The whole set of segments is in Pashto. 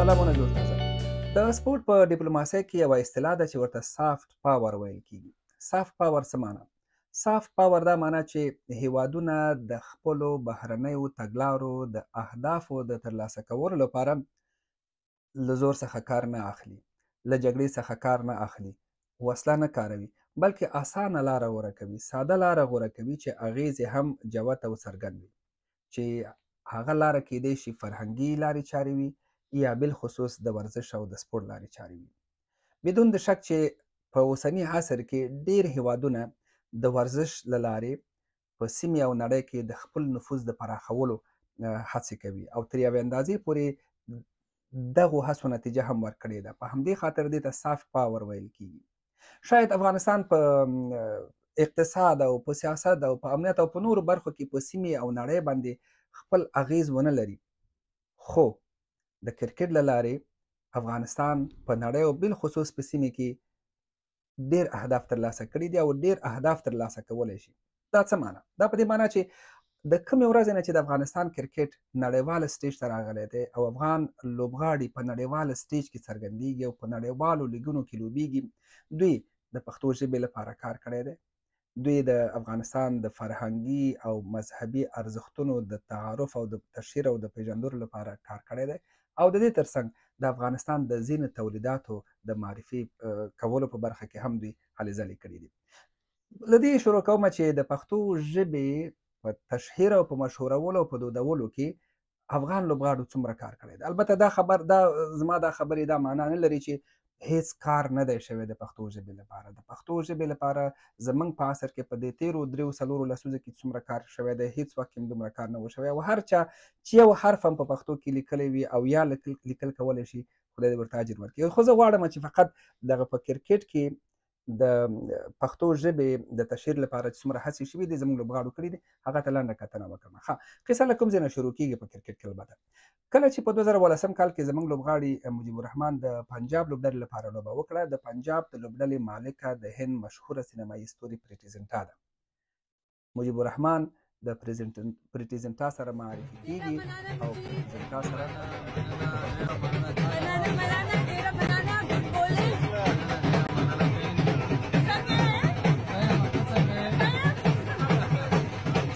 سلامونه جوړ تازه. د سپورت په ډیپلوماسۍ کې یوه اصطلاح ده چې ورته soft power ویل کیږي. soft power څه معنا؟ soft power دا معنا چې هیوادونه د خپلو بهرنیو تګلارو د اهدافو د ترلاسه کولو لپاره له زور څخه کار نه اخلي، له جګړې څخه کار نه اخلي، وسله نه کاروي، بلکې اسانه لاره غوره کوي، ساده لاره غوره کوي چې اغېز یې هم جوت او څرګند وي، چې هغه لاره کیدای شي فرهنګي لارې چارې وي یا بالخصوص د ورزش او د سپورت لارې چارې وي. بدون د شک چې په اوسني عصر کې ډیر هیوادونه د ورزش له لارې په سیمې او نړۍ کې د خپل نفوذ د پراخولو هڅې کوي او تر یوې اندازې پورې دغو هڅو نتیجه هم ورکړې ده. په همدې خاطر دې ته soft power ویل کیږي. شاید افغانستان په اقتصاد او په سیاست او په امنیت او په نورو برخو کې په سیمې او نړۍ باندې خپل اغیز ونه لري، خو د کرکټ له لارې افغانستان په نړۍ او بالخصوص په سیمې کې ډیر اهداف ترلاسه کړي دي او ډیر اهداف ترلاسه کولی شي. دا څه معنا؟ دا په دې معنا چې د کومې ورځې نه چې د افغانستان کرکټ نړیوال stage ته راغلی دی او افغان لوبغاړي په نړیوال stage کې څرګندیږي او په نړیوالو لیګونو کې لوبیږي، دوی د پښتو ژبې لپاره کار کړی دی. دوی د افغانستان د فرهنګي او مذهبي ارزښتونو د تعارف او د تشهیر او د پیژندلو لپاره کار کړی دی او د دې ترڅنګ د افغانستان د ځینو تولیداتو د معرفي کولو په برخه کې هم دوی هلې ځلې کړې دي. له دې شروع کوم چې د پښتو ژبې په تشهیر او په مشهورولو او په دودولو کې افغان لوبغاړو څومره کار کړی دی. البته دا خبر دا زما دا خبرې دا معنا نه لري چې هیڅ کار نه دی شوی د پښتو ژبې لپاره. د پښتو ژبې لپاره زمونږ په عصر کې په دې تېرو 3-4 لسیزو کې څومره کار شوی دی، هیڅ وخت کې هم دومره کار نه و شوی. او هر چا چې یو حرف هم په پښتو کې لیکلی وي او یا لیکل کولی شي، خدای دې ورته اجر ورکړي. خو زه غواړم چې فقط دغه په کرکټ کې د پښتو ژبې د تشهیر لپاره چې څومره هڅې شوي دي، زموږ لوبغاړو کړي دي، هغه ته لنډه کتنه وکړم. ښه، قصه له کوم ځای نه شروع کیږي په کرکټ کې؟ البته کله چې په 2018 کال کې زموږ لوبغاړي مجیب الرحمن د پنجاب لوبډلې لپاره لوبه وکړه، د پنجاب د لوبډلې مالکه د هند مشهوره سینمایي ستوري پریټي زنټا ده. مجیب الرحمن د پریټي زنټا سره معرفي کیږي او پریټي زنټا سره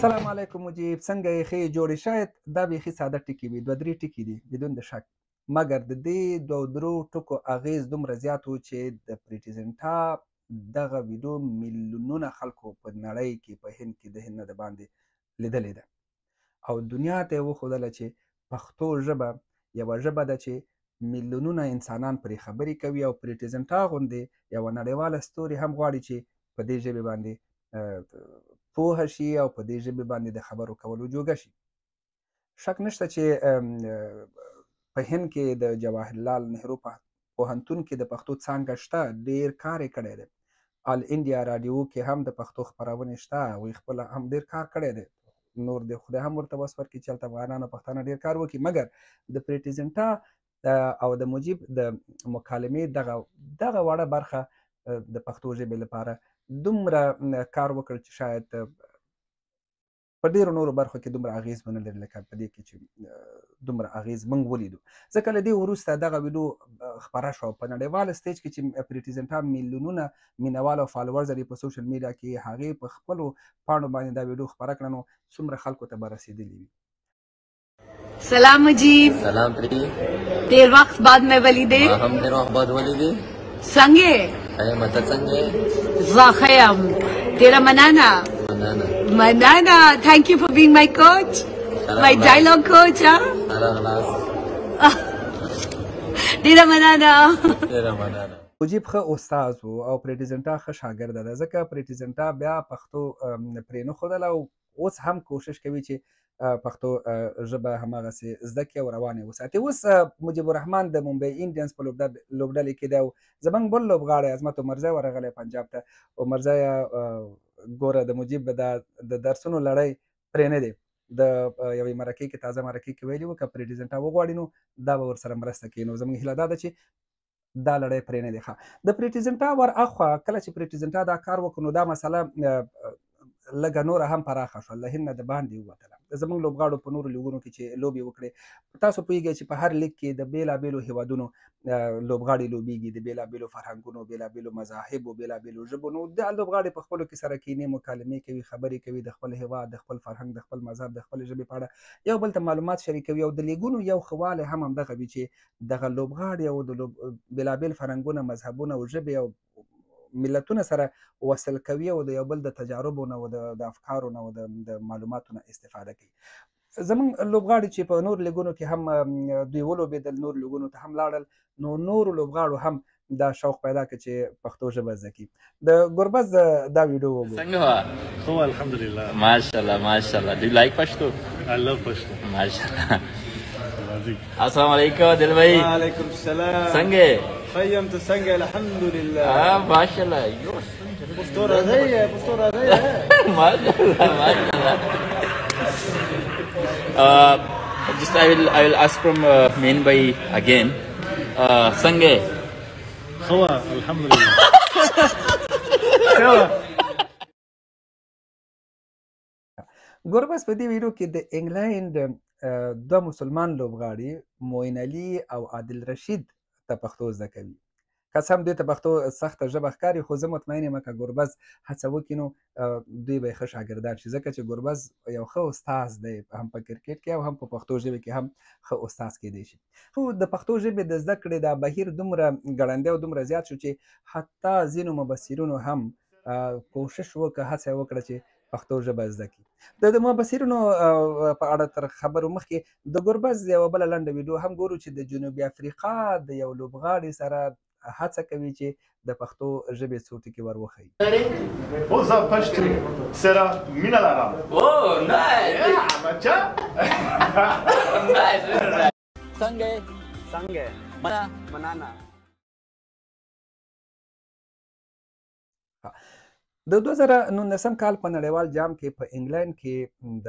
سلام علیکم مجیب، څنګه یې؟ ښې جوړې؟ شاید دا بیخي ساده ټکي وي، 2-3 ټکي دي بدون د شک، مګر د دې 2-3 ټکو اغیز دومره زیات و چې د پریټي زنټا دغه ویډیو میلیونونه خلکو په نړۍ کې، په هند کې، د هند نه د باندې لیدلې ده او دنیا ته یې وښودله چې پښتو ژبه یوه ژبه ده چې میلیونونه انسانان پرې خبرې کوي او پریټي زنټا غوندې یوه نړیواله ستوري هم غواړي چې په دې ژبې باندې پوه شي او په دې ژبې باندې د خبرو کولو جوګه شي. شک نشته چې په هند کې د جواهر لال نهرو پوهنتون کې د پښتو څانګه شته، ډیر کار یې کړی دی. آل انډیا راډیو کې هم د پښتو خپرونې شته، هغوی خپله هم ډیر کار کړی دی. نور د خدای هم ورته وس ورکړي چې هلته افغانان او پښتانه ډیر کار وکړي. مګر د پریټي زنټا او د مجیب د مکالمې دغه وړه برخه د پښتو ژبې لپاره دومره کار وکړ چې شاید په ډیرو نورو برخو کې دومره اغیز ونه لري لکه په دې کې چې دومره اغیز موږ ولیدو. ځکه له دې وروسته دغه ویډیو خپره شوه په نړیوال stage کې چې پریټي زنټا میلیونونه مینهوال او followers لري په social media کې، هغې په خپلو پاڼو باندې دا ویډیو خپره کړه، نو څومره خلکو ته به رسېدلي وي. سلام مجیب. سلام پری. ډیر وخت بعد مې ولیدې. ما هم ډیر وخت بعد ولیدې. څنګه یې؟ یم، ته څنګه یې؟ زه ښه یم. ډېره مننه. مننه. مننه. Thank you for being my coach, my dialogue coach. ډېره مننه. ډېره مننه. مجیب ښه استاد و او پریټي زنټا ښه شاګرده ده، ځکه پریټي زنټا بیا پښتو پرې نه ښودله او اوس هم کوشش کوي چې پښتو ژبه هماغسې زده کړي او روانې وساتي. اوس مجیب الرحمن د ممبئی انډینز په لوبډلې کې دی او زموږ بل لوبغاړی عظمت عمرزی ورغلی پنجاب ته. عمرزی ګوره د مجیب د درسونو لړۍ پرې نه دی. د یوې مرکې کې، تازه مرکې کې ویلي وو که پریټي زنټا وغواړي نو دا به ورسره مرسته کوي. نو زموږ هیله دا ده چې دا لړۍ پرې نه دی. ښه، د پریټي زنټا ور اخوا کله چې پریټي زنټا دا کار وکړ نو دا مسله لږه نوره هم پراخه شوه، له هند نه د باندې ووتله. زموږ لوبغاړو په نورو لیګونو کې چې لوبې وکړې، تاسو پوهیږئ چې په هر لیګ کې د بېلابېلو هیوادونو لوبغاړي لوبیږي، د بېلابېلو فرهنګونو، بېلابېلو مذاهبو، بېلابېلو ژبو. نو دا لوبغاړي په خپلو کې سره کینې، مکالمې کوي، خبرې کوي، د خپل هیواد، د خپل فرهنګ، د خپل مذهب، د خپلې ژبې په اړه یو بل ته معلومات شریکوي. او د لیګونو یو ښه والی هم همدغه وي چې دغه لوبغاړي او د بېلابېل فرهنګونه، مذهبونه او ژبې او ملتونه سره وصل کوي او د یو بل د تجاربو نه او د افکارو نه او د معلوماتو نه استفاده کوي. زمونږ لوبغاړي چې په نور لیګونو کې هم دوی ولوبېدل، نور لیګونو ته هم لاړل، نو نورو لوبغاړو هم دا شوق پیدا کړ چې پښتو ژبه زده کړي. د ګربز دا ویډیو وګورئ. څنګه وه؟ ښه وه، الحمدلله. ماشاءالله ماشاءالله. Do you like Pashto? I love Pashto. ماشاءالله. راځي. السلام علیکم عادل بھائی. وعلیکم السلام. څنګه یې؟ ښه یم، ته څنګه یې؟ الحمدلله. ماشاءالله. یو پښتو راځي، پښتو راځي. ماشاءالله ماشاءالله. Just I will ask from main bhai again. څنګه یې؟ ښه وه، الحمدلله. ښه وه. ګربز په دې ویډیو کې د انګلند دوه مسلمان لوبغاړي معین علي او عادل رشید ته پښتو زده کوي. که څه هم دوی ته پښتو سخته ژبه ښکاري، خو زه مطمئن یم که ګربز هڅه وکړي نو دوی به یې ښه شاګردان شي، ځکه چې ګربز یو ښه استاد دی، هم په کرکټ کې او هم په پښتو ژبې کې هم ښه استاد کېدی شي. خو د پښتو ژبې د زده کړې دا بهیر دومره ګړندی او دومره زیات شو چې حتی ځینو مبصرینو هم کوشش وکړ، هڅه یې وکړه چې پښتو ژبه زده کړي. د مبصرینو په اړه تر خبرو مخکې د ګربز یوه بله لنډه ویډیو هم ګورو چې د جنوبي افریقا د یو لوبغاړي سره هڅه کوي چې د پښتو ژبې څو ټکي ور وښیي. زه پښتو سره مینه لرم. څنګه یې؟ څنګه یې؟ مننه. د 2019 کال په نړیوال جام کې په انګلند کې د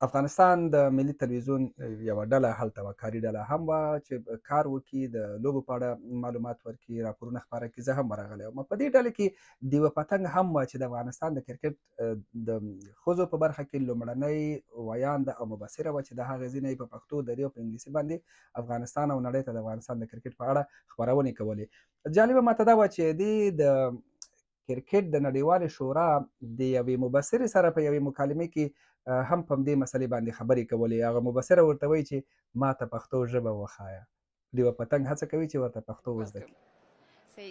افغانستان د ملي تلویزیون یوه ډله هلته وه، کاري ډله هم وه چې کار وکړي، د لوبو په اړه معلومات ورکړي، راپورونه خپاره کړي. زه هم ورغلی وم. په دې ډله کې دیوه پتنګ هم وه چې د افغانستان د کرکټ د ښځو په برخه کې لومړنۍ ویانده او مبصره وه چې د هغې ځینې په پښتو، دري او په انګلیسي باندې افغانستان او نړۍ ته د افغانستان د کرکټ په اړه خپرونې کولې. جالبه ماته دا وه چې دې د کرکټ د نړیوالې شورا د یوې مبصرې سره په یوې مکالمې کې هم په همدې مسلې باندې خبرې کولې. هغه مبصره ورته وایي چې ما ته پښتو ژبه وښایه. ډیوه پتنګ هڅه کوي چې ورته پښتو وزده کړي.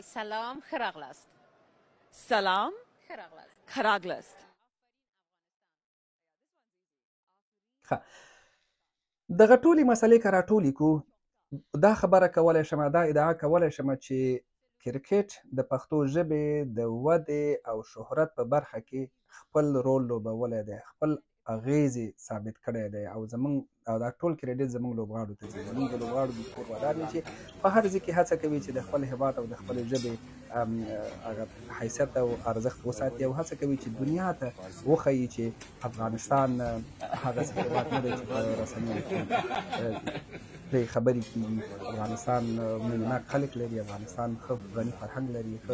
سلام، ښه راغلاست. سلام، ښه راغلاست. ښه، دغه ټولې مسلې که راټولې کړو، دا خبره کولی شم، دا ادعا کولی شم چې کرکټ د پښتو ژبې د ودې او شهرت په برخه کې خپل رول لوبولی دی، خپل اغېز یې ثابت کړی دی او زمونږ او دا ټول کریډیټ زمونږ لوبغاړو ته ځي. زمونږ د لوبغاړو د کور ودان وي چې په هر ځای کې هڅه کوي چې د خپل هېواد او د خپلې ژبې هغه حیثیت او ارزښت وساتي او هڅه کوي چې دنیا ته وښیي چې افغانستان هغسې هېواد نه دی چې په رسنیو کې پرې خبرې کېږي. افغانستان مینهناک خلک لري، افغانستان ښه غني فرهنګ لري، ښه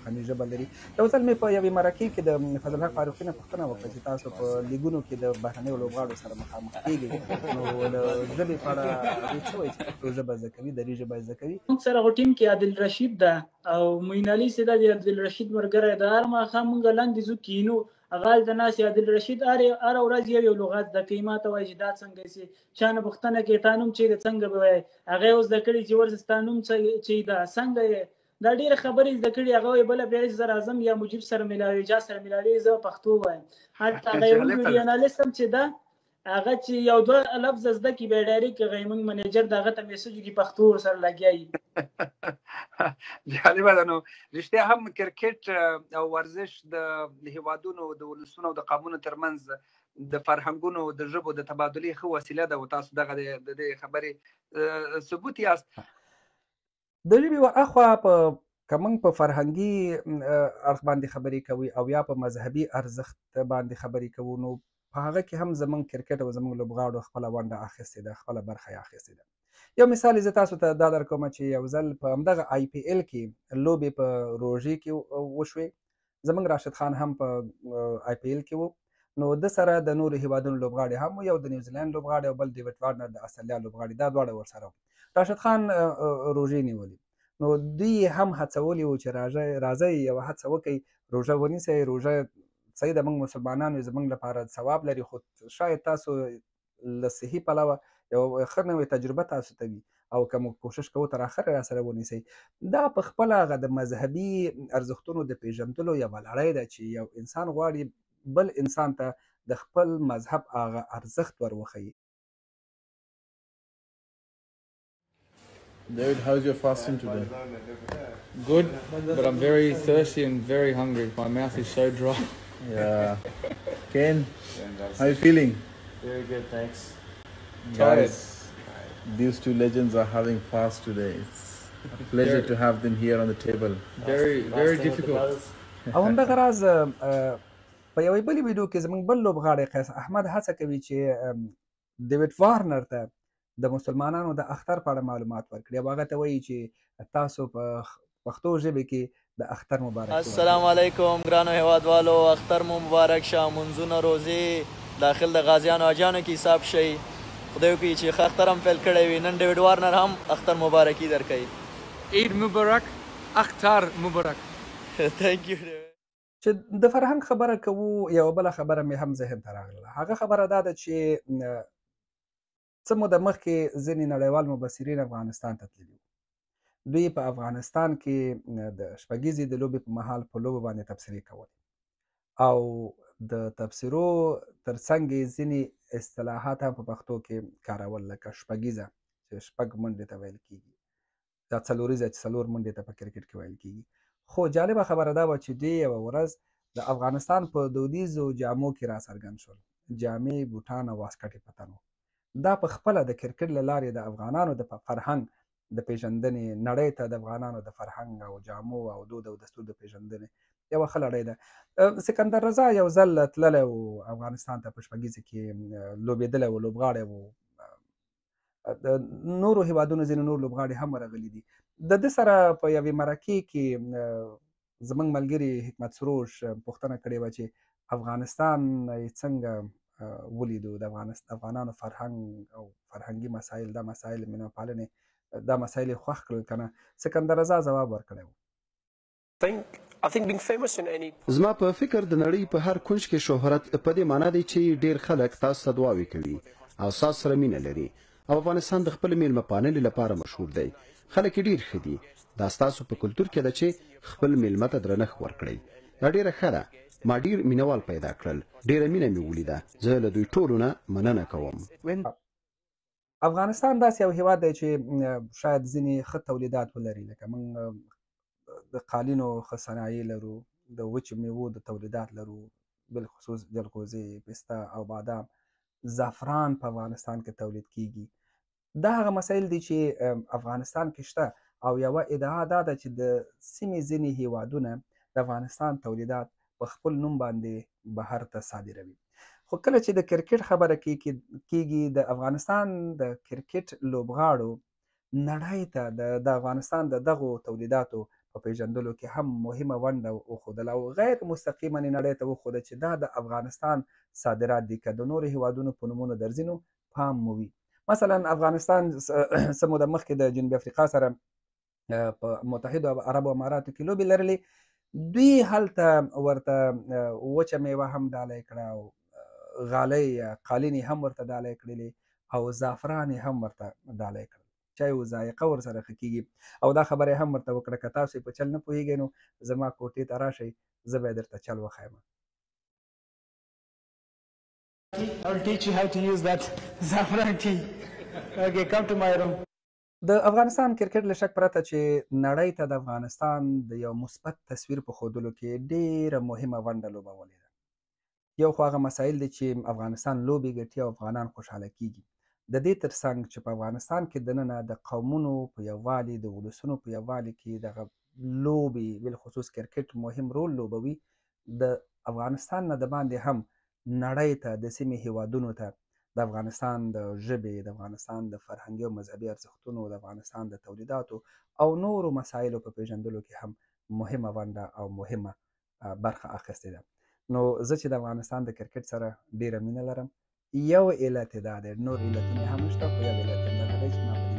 غني ژبه لري. یو ځل مې په یوې مرکې کې د فضل حق فاروقي نه پوښتنه وکړه چې تاسو په لیګونو کې د بهرنیو لوبغاړو سره مخامخ کېږئ، نو د ژبې په اړه هغوی څه وایي چې پښتو ژبه زده کوي، دري ژبه زده کوي؟ موږ سره خو ټیم کې عادل رشید ده او معین علي چې ده د عادل رشید ملګری ده. هر ماښام موږ لاندې ځو کینو، هغه هلته ناست عادل رشید هره ورځ یو یو لغت زده کوي. ما ته وایي چې دا څنګه سي، چا نه پوښتنه کوي تا نوم چې ده څنګه به وایې، هغه یې اوس زده کړي چې ورسه ستا نوم چې ده څنګه یې، دا ډېرې خبرې زده کړي. هغه وایي بله بیا چې زه راځم یا مجیب سره ملاوي چا سره ملاوي زه پښتو وایم. حتی هغه یو ویډیو انالیست هم چې ده هغه چې یو دوه لفظه زده کړي بیا ډایرکټ هغه موږ منیجر د هغه ته میسج وکړي پښتو ورسره لګیا وي. جالبه ده. نو رښتیا هم کرکټ او ورزش د هیوادونو د ولسونو او د قومونو ترمنځ د فرهنګونو د ژبو د تبادلې ښه وسیله ده او تاسو دغه د دې خبرې ثبوت یاست. د ژبې و اخوا په که موږ په فرهنګي اړخ باندې خبرې کوو او یا په مذهبي ارزښت باندې خبرې کوو، نو په هغه کې هم زمونږ کرکټ او زمونږ لوبغاړو خپله ونډه اخیستې ده، خپله برخه یې اخیستې ده. یو مثال زه تاسو ته دا در کوم چې یو ځل په همدغه آی پي ایل کې لوبې په روژې کې وشوې. زمونږ راشد خان هم په آی پي ایل کې و. نو ده سره د نورو هیوادونو لوبغاړي هم وو، یو د نیوزیلند لوبغاړی او بل ډیویډ وارنر د استرالیا لوبغاړي، دا دواړه ورسره وو. راشد خان روژې نیولې، نو دوی هم هڅولي وو چې راځئ یوه هڅه وکړئ، روژه ونیسئ. روژه صحیح ده، موږ مسلمانان یو، زموږ لپاره ثواب لري، خو شاید تاسو له صحي پلوه یو ښه نوې تجربه تاسو ته وي او که موږ کوشش کوو تر اخره را سره ونیسئ. دا په خپله هغه د مذهبي ارزښتونو د پېژندلو یوه لړۍ ده چې یو انسان غواړي بل انسان ته د خپل مذهب هغه ارزښت ور وښیي. David, how's your fasting today? Good, but I'm very thirsty and very hungry. My mouth is so dry. Yeah. Ken, how are you feeling? Very good, thanks. Guys, these two legends are having fast today. It's a pleasure to have them here on the table. Very, very difficult. او همدغه راز په یوې بلې ویډیو کې زموږ بل لوبغاړی قیس احمد هڅه کوي چې ډیویډ وارنر ته د مسلمانانو د اختر په اړه معلومات ورکړي او هغه ته وایي چې تاسو په پښتو ژبې کې د اختر مبارک. السلام علیکم ګرانو هیوادوالو، اختر مو مبارک شه. منځونه روزې داخل د غازیانو اجانو کې حساب شئ. خدای وکړي چې ښه اختر هم پیل کړی وي. نن ډیویډ وارنر هم اختر مبارکي درکوي. عید مبارک، اختر مبارک. Thank you. چې د فرهنګ خبره کوو، یوه بله خبره مې هم ذهن ته راغله. هغه خبره دا ده چې څه موده مخکې ځینې نړیوال مبصرین افغانستان ته تللي وو. دوی په افغانستان کې د شپږیزې د لوبې په مهال په لوبو باندې تبصرې کولې او د تبصرو ترڅنګ یې ځینې اصطلاحات هم په پښتو کې کارول، لکه شپږیزه چې شپږ منډې ته ویل کېږي، دا څلوریزه چې څلور منډې ته په کرکټ کې ویل کېږي. خو جالبه خبره دا وه چې دوی یوه ورځ د افغانستان په دودیزو جامو کې راڅرګند شول، جامې، بوټان او واسکټ یې په تن وو. دا په خپله د کرکټ له لارې د افغانانو د فرهنګ د پېژندنې، نړۍ ته د افغانانو د فرهنګ او جامو او دود او دستور د پېژندنې یوه ښه لړۍ ده. سکندر رضا یو ځل تللی و افغانستان ته، په شپږیزې کې لوبېدلی و، لوبغاړی و. د نورو هیوادونو ځینې نور لوبغاړي هم ورغلي دي. د ده سره په یوې مرکې کې زموږ ملګري حکمت سروش پوښتنه کړې وه چې افغانستان یې څنګه ولیدو، د افغانانو فرهنګ او فرهنګي مسایل، دا مسایل مینه پالنې، دا مسایل یې خوښ کړل که نه؟ سکندر رضا ځواب ورکړی و. زما په فکر د نړۍ په هر کنج کې شهرت په دې معنی دی چې ډېر خلک تاسو ته دعاوې کوي او ستاسو سره مینه لري، او افغانستان د خپل میلمه پالنې لپاره مشهور دی. خلک یې ډېر ښه دي. دا ستاسو په کلتور کې ده چې خپل میلمه ته درنښت ورکړئ. دا ډېره ښه ده. ما ډېر مینهوال پیدا کړل، ډېره مینه مې ولیده. زه له دوی ټولو نه مننه کوم. افغانستان داسې یو هیواد دی چې شاید ځینې ښه تولیدات ولري، لکه موږ د قالینو ښه صنایع لرو، د وچو میوو د تولیدات لرو، بالخصوص جلغوزې، پسته او بادام، زعفران په افغانستان کې تولید کیږي. دا هغه مسایل دي چې افغانستان کې شته. او یوه ادعا دا ده چې د سیمې ځینې هیوادونه د افغانستان تولیدات په خپل نوم باندې بهر ته صادروي. خو کله چې د کرکټ خبره کیږي، د افغانستان د کرکټ لوبغاړو نړۍ ته د افغانستان د دغو تولیداتو په پیژندلو کې هم مهمه ونډه وښودله او غیر مستقیما یې نړۍ ته وښوده چې دا د افغانستان صادرات دي، که د نورو هیوادونو په نومونو درځي نو پام مو وي. مثلا افغانستان څه موده مخکې د جنوبي افریقا سره په متحدو عربو اماراتو کې لوبې لرلې، دوی هلته ورته وچه میوه هم ډالۍ کړه او غالۍ یا قالینې هم ورته ډالۍ کړلې او زعفران یې هم ورته ډالۍ کړل. چای او ذایقه ورسره ښه کېږي. او دا خبره یې هم ورته وکړه که تاسو یې په چل نه پوهېږئ نو زما کوټې ته راشئ، زه به یې درته چل وښایم. I will teach you how to use that saffron tea. Okay, come to my room. د افغانستان کرکټ له شک پرته چې نړۍ ته د افغانستان د یو مثبت تصویر په ښودلو کې ډېره مهمه ونډه لوبولې ده. یو خو هغه مسایل دي چې افغانستان لوبې ګټي او افغانان خوشحاله کیږي. د دې ترڅنګ چې په افغانستان کې دننه د قومونو په یووالي، د ولسونو په یووالي کې دغه لوبې بالخصوص کرکټ مهم رول لوبوي، د افغانستان نه د باندې هم نړۍ ته، د سیمې هیوادونو ته د افغانستان د ژبې، د افغانستان د فرهنګي او مذهبي ارزښتونو، د افغانستان د تولیداتو او نورو مسایلو په پیژندلو کې هم مهمه ونډه او مهمه برخه اخیستې ده. نو زه چې د افغانستان د کرکټ سره ډیره مینه لرم، یو علت یې دا دی، نور علتونه هم شته، خو یو علت یې دغه دی چې ما په